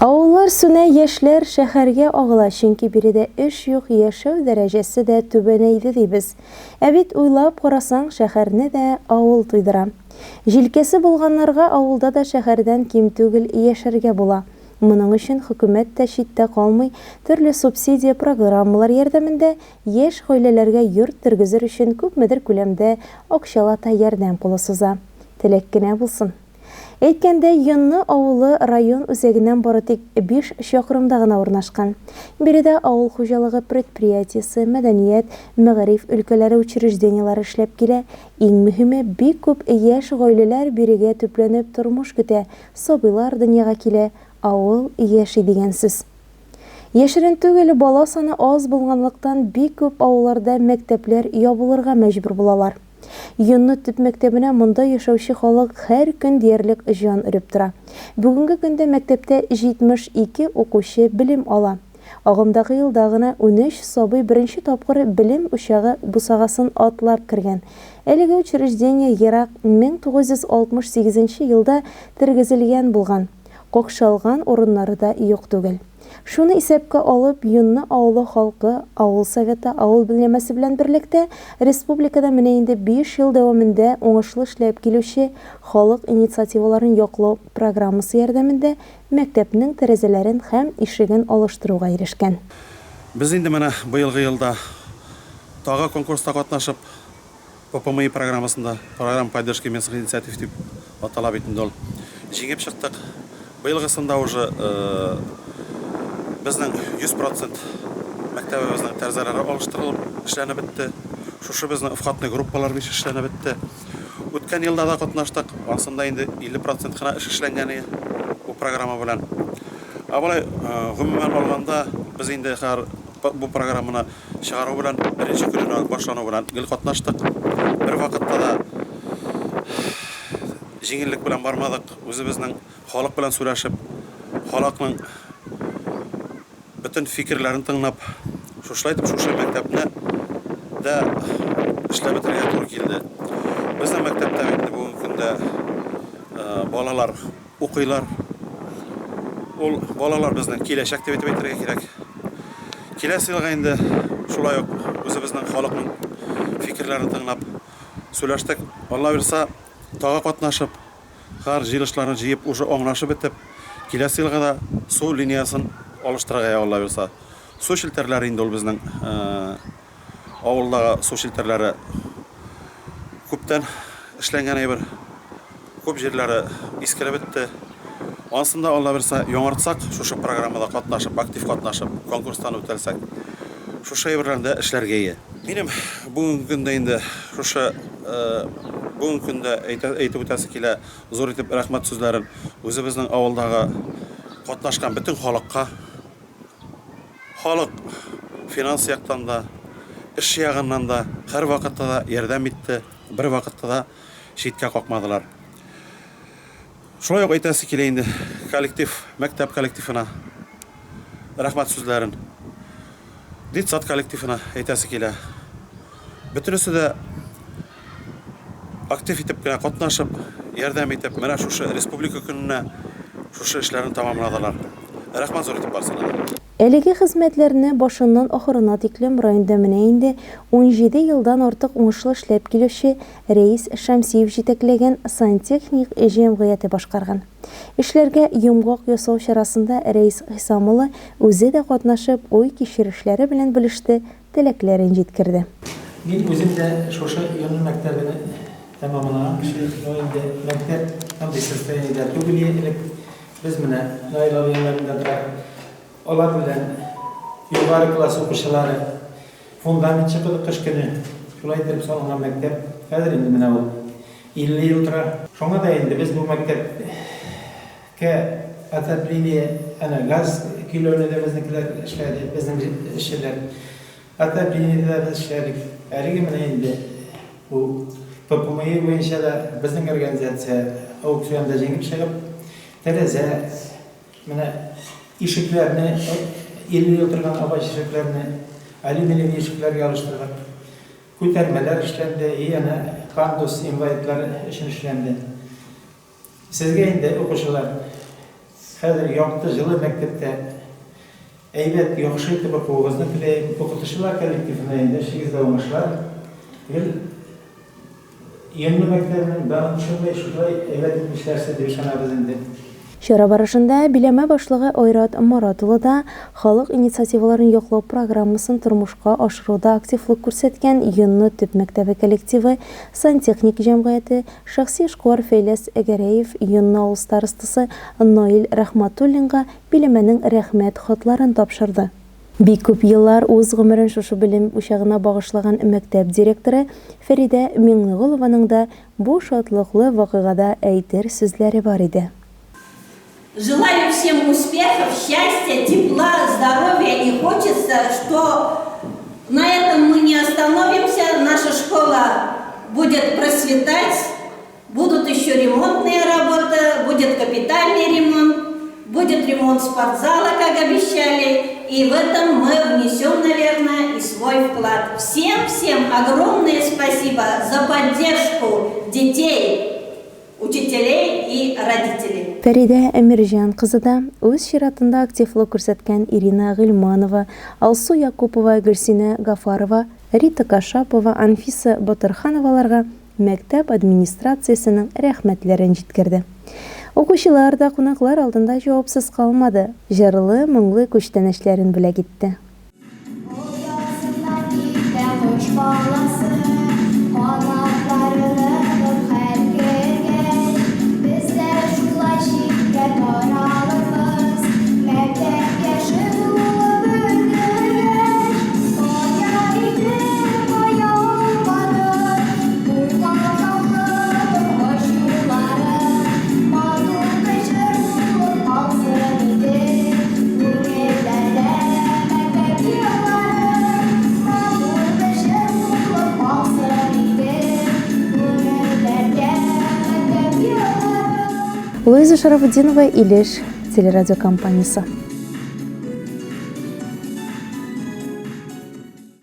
Авыллар сүнә, яшьләр шәһәргә агыла, чөнки биредә эш юк, яшәү дәрәҗәсе дә түбәнәйде, дибез. Ә бит уйлап карасаң, шәһәрне дә авыл туйдыра. Җилкәсе булганнарга авылда да шәһәрдән ким түгел яшәргә була. Моның өчен хөкүмәт тә читтә калмый, төрле субсидия программалар ярдәмендә яшь гаиләләргә йорт тергезер өчен күпмедер күләмдә акчалата ярдәм кулы суза. Теләк кенә булсын. Әйткәндәй, Йонны авылы район үзәгеннән бары тик биш чакрымда гына урнашкан. Биредә авыл хуҗалыгы предприятиесе, мәдәният, мәгариф өлкәләре учреждениеләре эшләп килә. Иң мөһиме, бик күп яшь гаиләләр бирегә төпләнеп тормыш көтә, сабыйлар дөньяга килә, авыл яши дигән сүз. Яшерен түгел, бала саны аз булганлыктан бик күп авылларда мәктәпләр ябылырга мәҗбүр булалар. Йонны төп мәктәбенә монда яшәүче халык һәр көн диярлек җан өреп тора. Бүгенге көндә мәктәптә 72 укучы белем ала. Агымдагы елда гына 13 сабый беренче тапкыр белем учагы бусагасын атлап кергән. Әлеге учреждение ерак 1968 нче елда тергезелгән булган. Какшалган урыннары да юк түгел. Шуны исәпкә алып, Йонны авылы халкы, авыл советы, авыл биләмәсе белән берлектә республикада менә инде биш ел дәвамендә уңышлы эшләп килүче Халык инициативаларын яклау программасы ярдәмендә мәктәпнең тәрәзәләрен һәм ишеген алыштыруга ирешкән. Без инде менә быелгы елда тагы конкурста катнашып, ППМИ программасында, Программа поддержки местных инициатив дип атала бит инде ул, җиңеп чыктык. Быелгысында уже безнең 100 процент мәктәбебезнең тәрәзәләре алыштырылып, эшләнеп бетте. Шушы безнең входный группалар биш эшләнеп бетте. Үткән елда да катнаштык, ансында инде 50 процент кына эш эшләнгән иде бу программа белән. Ә болай, гомумән алганда, без инде хәзер бу программаны Чыгару белән, беренче көненнән үк башлану белән гел катнаштык. Бервакытта да җиңеллек белән бармадык. Үзебезнең халык белән сөйләшеп, халыкның бөтен фикерләрен тыңлап, шушылай итеп шушы мәктәпне дә эшләп бетерергә туры килде. Безнең мәктәптә бит бүгенге көндә балалар укыйлар. Ул балалар безнең киләчәк дип әйтеп әйтергә кирәк. Киләсе елга инде шулай ук үзебезнең халыкның фикерләрен тыңлап сөйләштек. Алла бирса, тагы катнашып, һәр җыелышларны җыеп, уже аңлашып бетеп, киләсе елга да су линиясын алыштырырга, Алла бирса. Су челтәрләре инде ул безнең Авылдагы су челтәрләре күптән эшләнгән әйбер. Күп җирләре искереп бетте. Анысын да Алла бирсә яңартсак, шушы программада катнашып, актив катнашып, конкурстан үтәлсәк, шушы әйберләрне дә эшләргә ие. Минем бүгенге көндә инде шушы бүгенге көндә әйтеп үтәсе килә, зур итеп рәхмәт сүзләрен үзебезнең авылдагы катнашкан бөтен халыкка. Халык финанс яктан да, эш ягыннан да һәрвакытта да ярдәм итте, бервакытта да читкә какмадылар. Шулай ук әйтәсе килә инде коллектив, мәктәп коллективына рәхмәт сүзләрен. Детсад коллективына әйтәсе килә. Бөтенесе дә актив итеп кенә катнашып, ярдәм итеп, менә шушы Республика көненә шушы эшләрне тәмамладылар. Рәхмәт зур итеп барсына да. Әлеге хезмәтләрне башыннан ахырына тиклем районда менә инде 17 елдан артык уңышлы эшләп килүче Рәис Шәмсиев җитәкләгән Сантехник җәмгыяте башкарган. Эшләргә йомгак ясау чарасында Рәис Хисам улы үзе дә катнашып, уй-кичерешләре белән бүлеште, теләкләрен җиткерде. Мин үзем дә шушы Йонны мәктәбен тәмамлаган кеше. Ну инде мәктәп андый состояниедә түгел иде элек. Без менә Наил абый яннарында тора. Алар белән югары класс укучылары фундамент чыкыдык кыш көне. Шулай итеп салынган мәктәп. Хәзер инде менә ул 50 ел тора. Шуңа да инде без бу мәктәп Кә отопление, әнә газ көйләүне дә безнекеләр эшләде, безнең эшчеләр. Отоплениедә дә без эшләдек. Әлеге менә инде бу ППМИ буенча да безнең организация аукционда җиңеп чыгып, тәрәзә, менә ишекләрне, 50 ел торган агач ишекләрне алюминиевый ишекләргә алыштырдык. Күтәрмәләр эшләнде, и әнә пандус инвалидлар өчен эшләнде. Сезгә инде, укучылар, Хәзер якты, җылы мәктәптә әйбәт, яхшы итеп укуыгызны теләем. Укытучылар коллективына инде эшегездә уңышлар. Гел Йонлы мәктәбенең данын төшермәй, шулай әйбәт итеп эшләрсез дип ышанабыз инде. Чара барышында биләмә башлыгы Айрат Марат улы да халык инициативаларын яклау программасын тормышка ашыруда активлык күрсәткән Йонлы төп мәктәбе коллективы, Сантехник җәмгыяте, шәхси эшкуар Фәйләс Гәрәев, Йонлы авыл старостасы Наил Рәхмәтуллинга биләмәнең Рәхмәт хатларын тапшырды. Бик күп еллар үз гомерен шушы белем учагына багышлаган мәктәп директоры Фәридә Миңнеголованың да бу шатлыклы вакыйгада әйтер сүзләре бар иде. Желаю всем успехов, счастья, тепла, здоровья и хочется, что на этом мы не остановимся, наша школа будет процветать, будут еще ремонтные работы, будет капитальный ремонт, будет ремонт спортзала, как обещали, и в этом мы внесем, наверное, и свой вклад. Всем-всем огромное спасибо за поддержку детей, учителей и родителей. Фәридә Әмирҗан кызы да үз чиратында активлык күрсәткән Ирина Гыйльманова, Алсу Якупова, Гөлсинә Гафарова, Рита Кашапова, Анфиса Батырхановаларга мәктәп администрациясенең рәхмәтләрен җиткерде. Укучылар да кунаклар алдында җавапсыз калмады, җырлы-моңлы күчтәнәчләрен бүләк итте. Оясына китә кош баласы, Канатлары ныгып хәл кергәч, Без дә шулай читкә таралырбыз, Мәктәп яше тулып өлгергәч. Кая идек, кая булмадык, Буйга таулы тормыш юллары, Матур бер җыр булып калсын иде, Күңелләрдә мәктәп еллары. Матур бер җыр булып калсын иде, Күңелләрдә мәктәп еллары. Луиза Шарафутдинова, Илеш телерадиокомпаниясе.